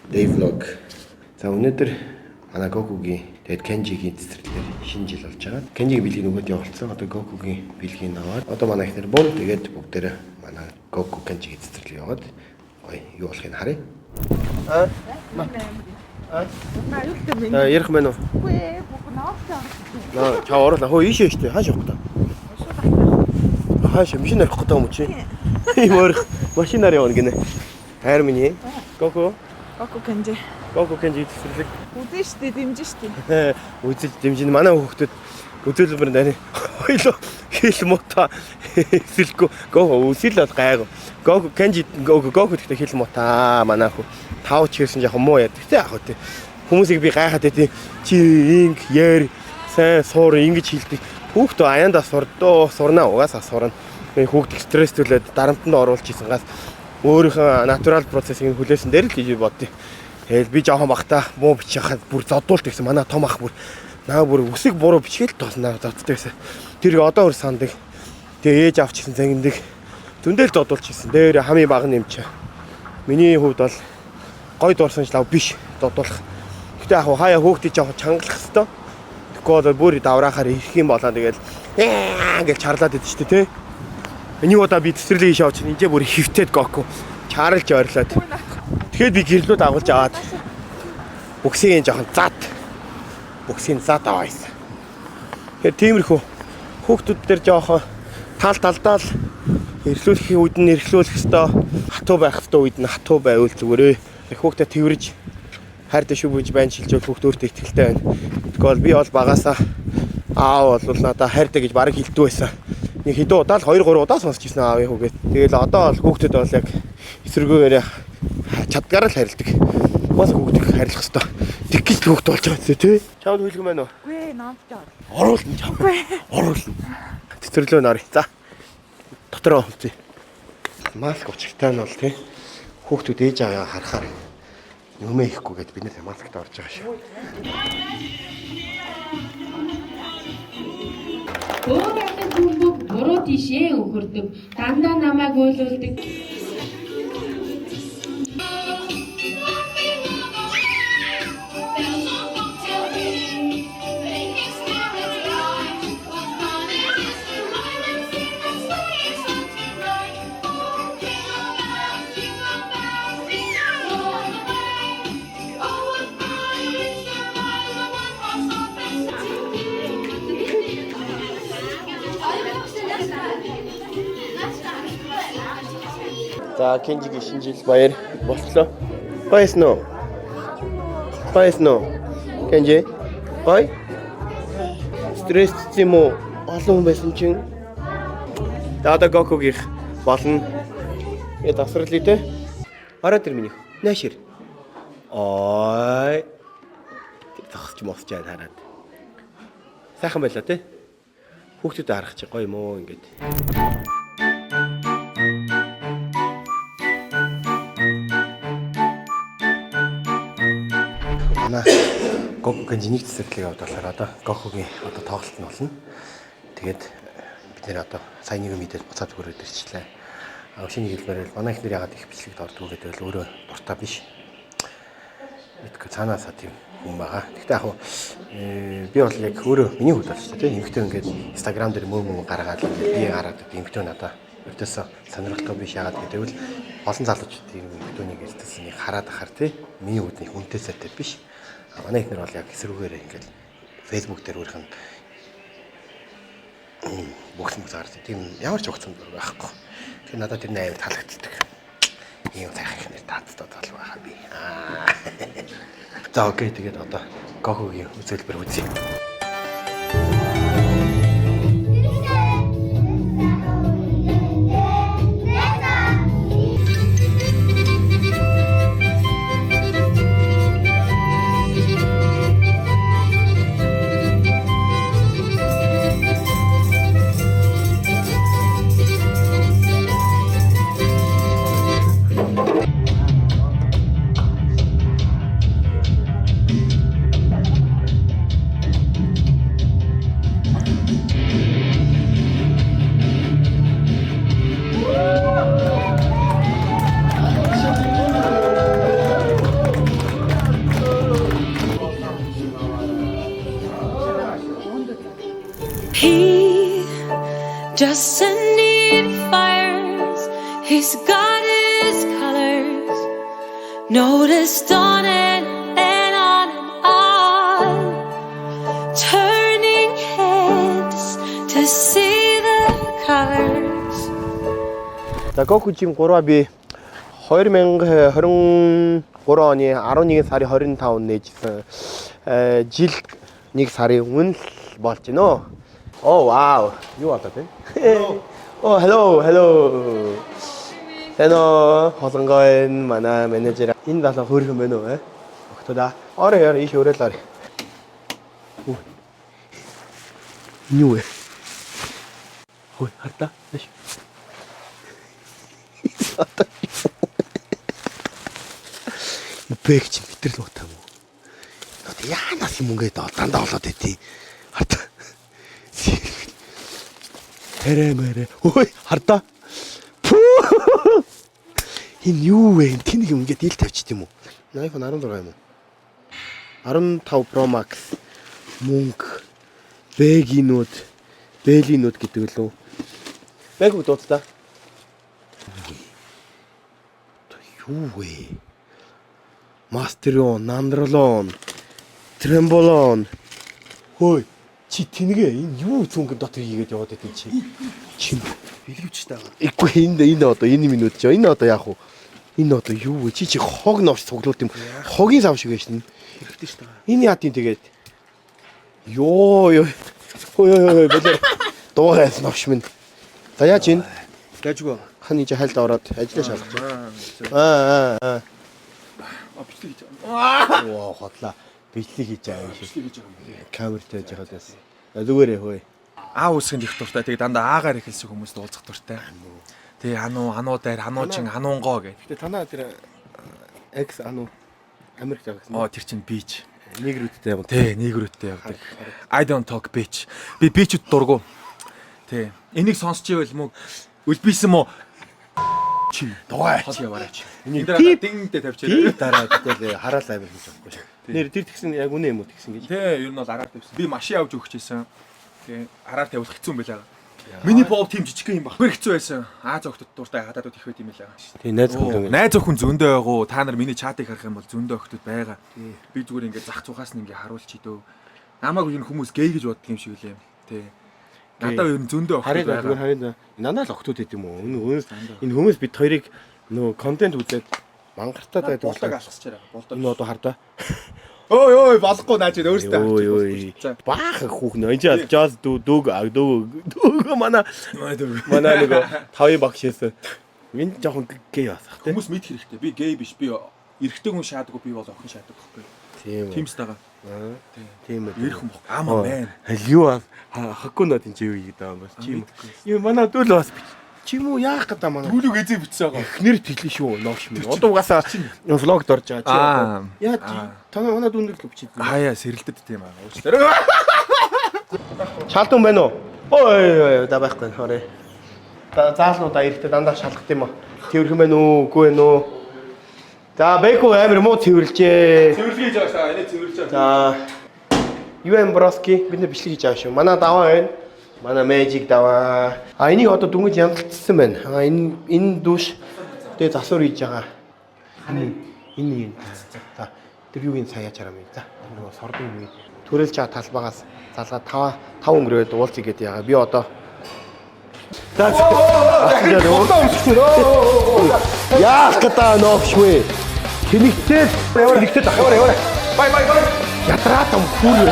Day vlog. За, өнөөдөр манай Гокугийн, тэгээд Кенжигийн цэцэрлэгээр шинэ жил болж байгаа. Кенжигийн бэлгийг нөгөөд явуулсан. Одоо Гокугийн бэлгийг аваад одоо манай эхнэр бун, тэгээд бүгдээрээ манай Гоку Кенжигийн цэцэрлэг яваад гоё юу болохыг харъя. Аа? Аа? Аа, ярих мэн үү? Үгүй ээ, бүх наавтай. Наа, чаа оруулаа. Хөө, ийшээ штэ. Хааш явах гэдэг. Хааш машин орох гэдэг юм уу чи? Ийм ойрох машинаар явна гинэ. Хайр минь. Гоку. Гоку Кенжи. Гоку Кенжи цэцэрлэг. Үзэн штэ, дэмжин штэ. Үзэж дэмжин, манай хүүхдүүд үзүүлбэр дайны хоёлоо хэл муута эсэлгүй. Гоку үсэл бол гайгүй. Гоку Кенжи, Гоку, Гоку гэхдээ хэл муута манай хүү. Тав ч гэсэн жоохон муу яа. Тэгтээ яг хөө тий. Хүмүүсийг би гайхаад байт, чи инг яар сайн суур ингэж хэлдэг. Хүүхдөө аяндаа сурдоо, сурнаа, угаасаа сурна. Хүүхд стресстүүлээд дарамтанд оруулж исэн гас өөрийнхөө natural процессыг хүлээсэн дээр л гэж бодъё. Тэгэл би жоохон бахта муу бичих хаад бүр зодуулт гэсэн, манай том ах бүр наа бүр үсэг буруу бичгээл тооснаа зоддог гэсэн. Тэр одоо хөр сандаг. Тэгээ ээж авч исэн зангиндаг. Зөндөл зодуулж исэн. Дээр хамгийн бага юм чи. Миний хувьд бол гой дурсан ч лав биш зодуулах. Гэтэ яг хаяа хүүхдийг жоохон чангалах хэвээр. Тэгэхгүй бол бүр давраахаар ирэх юм болоо, тэгэл гэж чарлаад идэв шүү дээ, тэ. Энийг удаа би цэцэрлэг ийш авч энэ бүр хөвтөд Гоку чарлж ойрлоод. Тэгэхэд би гэрлүүд агуулж аваад бүксийн жоохон зад, бүксийн зад аваа хийсэн. Тэгэхээр тиймэрхүү хүүхдүүд дээр жоохон тал талдаа л эрхлүүлэхийн үед нь эрхлүүлэх ёстой, хатуу байх ёстой үед нь хатуу байвал зүгээрээ. Хүүхдэд тэрвэрж хайртай шүү гэж байн шилжүүл хүүхд өөртөө ихтэй байна. Тэгэхгүй бол би бол багасаа аав бол надаа хайртай гэж бараг хэлдэг байсан. Нэг хэдэн удаа л, 2 3 удаа сонсч ирсэн аавын хүүгээд. Тэгэл одоо бол хүүхдэд бол яг эсэргүүгээр чадгаар л харилдаг. Бас хүүхдийг харилах хэвээр. Тэг гэж хүүхд болж байгаа юм тий. Чамд хүлгэн байна уу? Үгүй ээ, наавтай. Оруулна чам. Оруулна. Цэцэрлөө нарыг. За. Дотороо хөлцөө. Маск учиртай нь бол тий. Хүүхдүүд ээж аваа харахаар нүмээ ихгүй гэд бид нэр маскт орж байгаа шүү. Өөр алаг бөмбөг буруу тийшээ өхөрдөг. Дандаа намайг уйлуулдаг. За, Кенжигийн шинэ жил баяр болтлоо. Гоёсэн уу? Гоёсэн уу? Кенжи? Гоё? Стресс юм уу? Олон хүн байсан чинь. За, одоо Гокугийнх болно. Я тасралээ те. Ороод ир миний. Наашир. Ой. Зогсож мосч яа хараад. Сайхан байлаа те. Хүүхдүүд харах чи гоё юм уу ингээд. Манай Гокугийн жинийг цэцэрлэг авд болохоор одоо Гокугийн одоо тоглолт нь болно. Тэгээд бид нэр одоо сайн нэг мэдээд буцаад хүрээд ирчлээ. А шинэ хэлмээр бол манай эхнэр ягаад их бичлэгт ордгоо гэдэг бол өөрөө дуртай биш. Мэдгүй, цаанаасаа тийм хүн байгаа. Гэхдээ яг би бол яг өөрөө миний хувьд бол шүү дээ. Эмэгтэй ингээд Instagram дээр мөн мөн гаргаад ингээд бие гараад гэдэг эмэгтэй надаа ердөөсөө сонирхолтой биш. Ягаад гэдэг бол олон залуучууд тийм эмэгтэйнийг эрдэлсэнийг хараад ахаар тий миний хувьд нэг үнэтэй сайтай биш. А манай эхнэр бол яг эсрүүгээрээ ингээд Facebook дээр өөрийнх нь бүгд мөс гардаг. Тийм ямар ч угцсан байхгүй. Тэгэхээр надад тэр амар таалагддаг. Ийм сайхан эхнэр таацтай залуу байхаа би. Аа. За, okay, тэгээд одоо Гокугийн үзүүлбэр үзье. Doesn't need fires, he's got his colors. Noticed on and, and on and on. Turning heads to see the colors. За, Goku Gym 3-аа би 2023 оны 11 сарын 25-нд нээжсэн. Жил 1 сарын өмнө л болж байна. Оо, вау. Юу болоод байна? Оо, hello, hello. Hello, холонгой манай менежер. Энэ залуу хөөрхөн байна уу? Өгтөө. Орой орой, их өрөөл орой. Үу. Энэ юу вэ? Хөөе, хардаа. Нэш. Одоо бэг чи мэтрэл бата юм уу? Одоо яанаас юм ингээд дандаа болоод байти. Хардаа. Тэрэ мэрэ. Ой, хардаа. Пүү. Энэ юу вэ? Тэнийг юм ингээд ил тавьчих юм уу? iPhone 16 юм уу? 15 Pro Max, мөнгө, бэгинүүд, бэлинүүд гэдэг лөө. Бэг дууцлаа. Юу вэ? Мастерон, Нандролон, Тремболон. Хөөе, чи тэнгээ энэ юу цүнхэн дотор хийгээд яваад байдیں чи. Чи Бэлгэвч таа. Игүй, энэ одоо энэ минут чи энэ одоо яах вэ? Энэ одоо юу вэ? Чи хог новш цуглуулт юм. Хогийн сав шиг байж шин. Хэрэгтэй шүү дээ. Энэ яа тийм тэгээд. Йоо ёо. Хөөе хөөе, болоо. Дуугаас новш минь. За, яаж энэ? Гажгүй. Ханы чи хайлд ороод ажиллаа шалгаж. Аа аа аа. А, бичлэг хийж байгаа. Ваа, хотлаа. Бичлэг хийж байгаа юм шиг. Бичлэг хийж байгаа юм лээ. Камертай яж хаад байсан. Зүгээрээ хөөе. А үсгэнд их дуртай. Тэгээ дандаа аагаар эхэлсэн хүмүүст уулзах дуртай. Тэгээ ануу, ануу дайр, ануучин, ануунгоо гэх. Гэтэ танаа тэр экс ану Америкт явах гэсэн. Оо, тэр чинь bitch. Негрүүдтэй явах. Тэ, негрүүдтэй явдаг. I don't talk bitch. Би bitch-д дургу. Тэ. Энийг сонсч ивэл мөн үлбийсэн мó чи Дугай. хол яваарай чи. Энийг Энэ дээр дингтэй тавьчихаа. Би дараа тэгэл хараал амир хийж авахгүй шүү. Нэр тэр тэгсэн яг үнэ юм уу тэгсэн гэж. Тэ, ер нь бол араар тавьсан. Би машин авч өгч байсан. Тэ, араар тавих хэцүү юм байлаа. Миний бов тийм жижигхэн юм баг. Хэр хэцүү байсан. Аз охтод дуртай хатаадууд их байт юм байлаа. Тий, найз хүн. Найз охин зөндөө байгуу. Та нар миний чатыг харах юм бол зөндөө охтод байгаа. Би зүгээр ингээ зах цухаас нь ингээ харуулчих дөө. Намайг ер нь хүмүүс гей гэж боддог юм шиг үлээ. Тэ. Надад ер нь зөндөө охтод Харин зүгээр байгаа. харин надад л охтууд байт юм уу? Энэ хүмүүс, энэ хүмүүс бид хоёрыг нөгөө контент үзээд мангартаад байдаг. Болдог алхасчаарай. Болдог. Энэ одоо хардаа. Ой ой, болохгүй нааж өөртөө. Ой ой. Баахан хүүхэн. Энэ чинь жаз дүү дүүг дүүг дүүг манай манай нөгөө тавын багш байсан. Энэ жоохон гей басах тий. Хүмүүс мэдэх хэрэгтэй. Би гей биш. Би эрэгтэй хүн шаадаггүй, би бол охин шаадаг байхгүй. Тийм үү. Тийм ч тагаа. Тийм үү. Эрэх хүн бох. Ама man. Юу хакунад энэ чи юу хийгээд байгаа юм бас чи юм. Юу манай дүүл бас чи юм уу, яах гэдэг манай. Дүүлүг эзэн бичсэн байгаа. Эхнэр тэглэн шүү, новш минь. Одоо угаасаа влогд орж байгаа чи. Яа, та манай дүүнэр л бичээд. Хаяа сэрэлдэд тийм аа. Уучлаарай. Шалдун байна уу? Ой ой, да байхгүй хорой. Заалнуудаа эрэхтэй дандаа шалгах юм уу? Цэвэрхэн байна уу? Үгүй байна уу? За, Бэку амар муу цэвэрлжээ. Цэвэрлэгээ хийж байгаа шаа. Энийг цэвэрлэж байгаа. За, UN Broski, бид нэр бичлэг хийж байгаа шүү. Манай даваа байна. Манай Magic даваа. А, энийг одоо дүнэж янзалцсан байна. А, энэ дүүш тэгээ засвар хийж байгаа. Энэ энэ за, тэр юугийн сая чараа мэй. За, тэр нөгөө сордын юм. Төрөлж чаа талбаагаас залгаа 5 5 өнгөрөөд уулзъя гэдэг яга. Би одоо. За, яах гэдэг новшвэ. Тэнэгтэл тэнэгтэл яваарай яваарай. Бай бай бай. Ядраад юм хүүр.